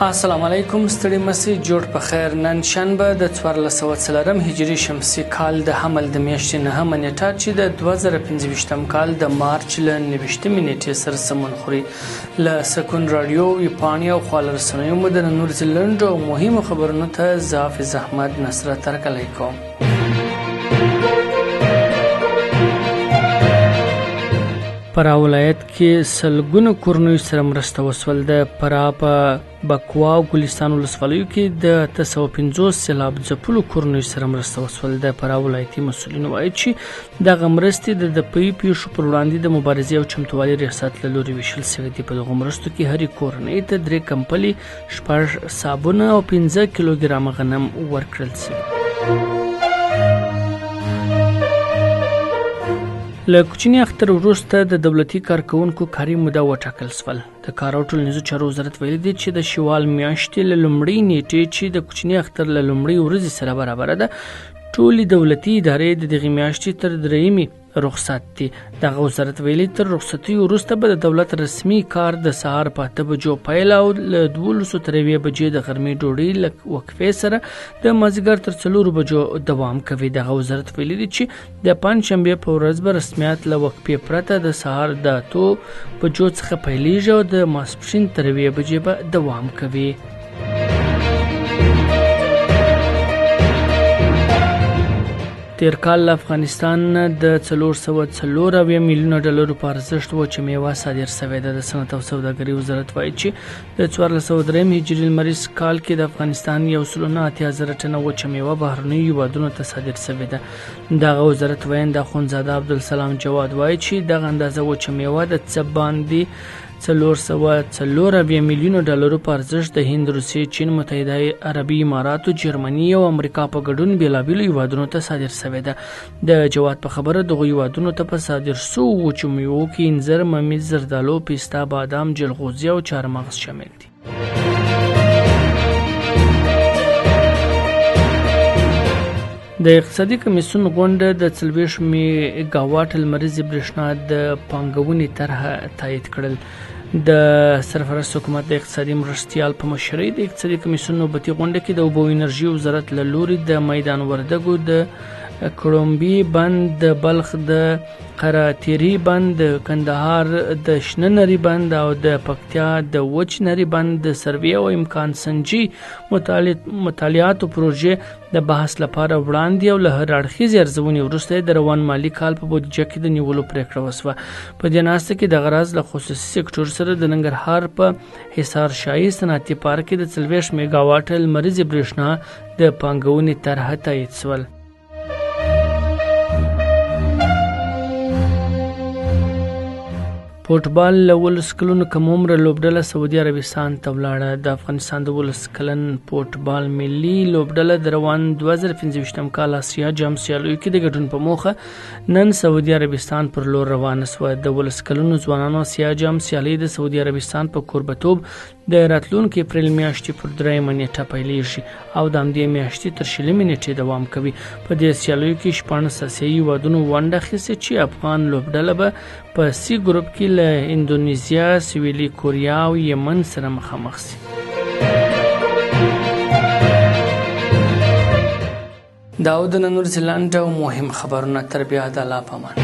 السلام علیکم، ستړي مسی، جوړ په خیر. نن شنبه د 1404 هجري شمسي کال د حمل د میاشتې نهمه نیټه چې د 2025 کال د مارچ له 29 نیټې سره سمون خوري، له سکون راډیو، ویبپاڼې او خواله رسنیو مو د نن ورځې لنډو او مهمو خبرونو ته زه حافظ احمد نصرت هرکلی کوم. فراه ولایت کې سلګونو کورنیو سره مرسته وسول. د فراه په بکوا او ګلستان ولسوالیو کې د 850 سیلاب ځپلو کورنیو سره مرسته وسول. د فراه ولایتي مسؤلین وایي چې دغه مرستې د دپۍ پیښو پر وړاندې د مبارزې او چمتووالي ریاست له لوري ویشل شوې دي. په دغو مرستو کې هرې کورنۍ ته درې کمپلې، شپږ صابونه او 5 کیلوګرامه غنم ورکړل شوي. له کوچني اختر وروسته د دولتي کارکوونکو کاري موده وټاکل شول. د کار او ټولنیزو چارو وزارت ویلي دي چې د شوال میاشتې له لومړۍ نیټې چې د کوچني اختر له لومړۍ ورځې سره برابره ده، ټولې دولتي ادارې د دغې میاشتې تر درېیمې رخصت دي. دغه وزارت ویلي، تر رخصتیو وروسته به د دولت رسمي کار د سهار په 8 بجو پیل او له 12 تر 1 بجې د غرمې ډوډۍ له وقفې سره د مازدیګر تر 4 بجو دوام کوي. دغه وزارت ویلي دي چې د پنجشنبې په ورځ به رسمیات له وقفې پرته د سهار د 8 بجو څخه پیلیږي او د ماسپښین تر 1 بجې به دوام کوي. تېر کال له افغانستان نه د 474 میلیونه ډالرو په ارزښت وچه میوه صادر شوې ده. د صنعت او سوداګرۍ وزارت وایي چې د 1403 هجري لمریز کال کې د افغانستان 189,000 ټنه وچه میوه بهرنیو هیوادونو ته صادر شوې ده. دغه وزارت ویاند اخوندزاده عبدالسلام جواد وایي چې دغه اندازه وچه میوه د څه باندې 474 میلیونه ډالرو په ارزښت د هند، روسیې، چین، متحده عربي اماراتو، جرمني او امریکا په ګډون بېلابېلو هیوادونو ته صادر شوې ده. د جواد په خبره دغو هیوادونو ته په صادر شوو وچو میوو کې انځر، ممیز، زردالو، پسته، بادام، جلغوزي او چارمغز شامل دي. د اقتصادي کمیسیون غونډه د 40 میګاواټ لمریزې برېښنا د پانګونې طرحه تایید کړل. د سرپرست حکومت د اقتصادي مرستیال په مشرۍ د اقتصادي کمیسیون نوبتي غونډه کې د اوبو انرژي وزارت له لوري د میدان وردګو د کړومبي بند، د بلخ د قره تیري بند، د کندهار د شنه نري بند او د پکتیا د وچ نري بند د سروې او امکان سنجي مطالعاتو پروژې د بحث لپاره وړاندې او له هر اړخیزې ارزونې وروسته یې د روان مالي کال په بودیجه کې د نیولو پرېکړه وشوه. په دې ناسته کې دغه راز له خصوصي سکتور سره د ننګرهار په حصار شاهي صنعتي پارک کې د 40 میګاواټه لمریزې برېښنا د پانګونې طرحه تایید شول. فوټبال له 17 کلونو کم عمره لوبډله سعودي عربستان ته ولاړه. د افغانستان د 17 کلن فوټبال ملي لوبډله د روان 2025 کال اسیا جام سیالیو کې د ګډون په موخه نن سعودي عربستان پر لور روانه شوه. د 17 کلونو ځوانانو اسیا جام سیالۍ د سعودي عربستان په کوربتوب د راتلونکې اپریل میاشتې پر درېیمه نیټه پیلیږي او د همدې میاشتې تر شلمې نیټې دوام کوي. په دې سیالیو کې 16 اسیایي هیوادونو ونډه اخیستې چې افغان لوبډله به په سي ګروپ کې له اندونیزیا، سویلي کوریا او یمن سره مخامخ شي. دا و د نن ورځې لنډ او مهم خبرونه. تر بیا د الله په امان.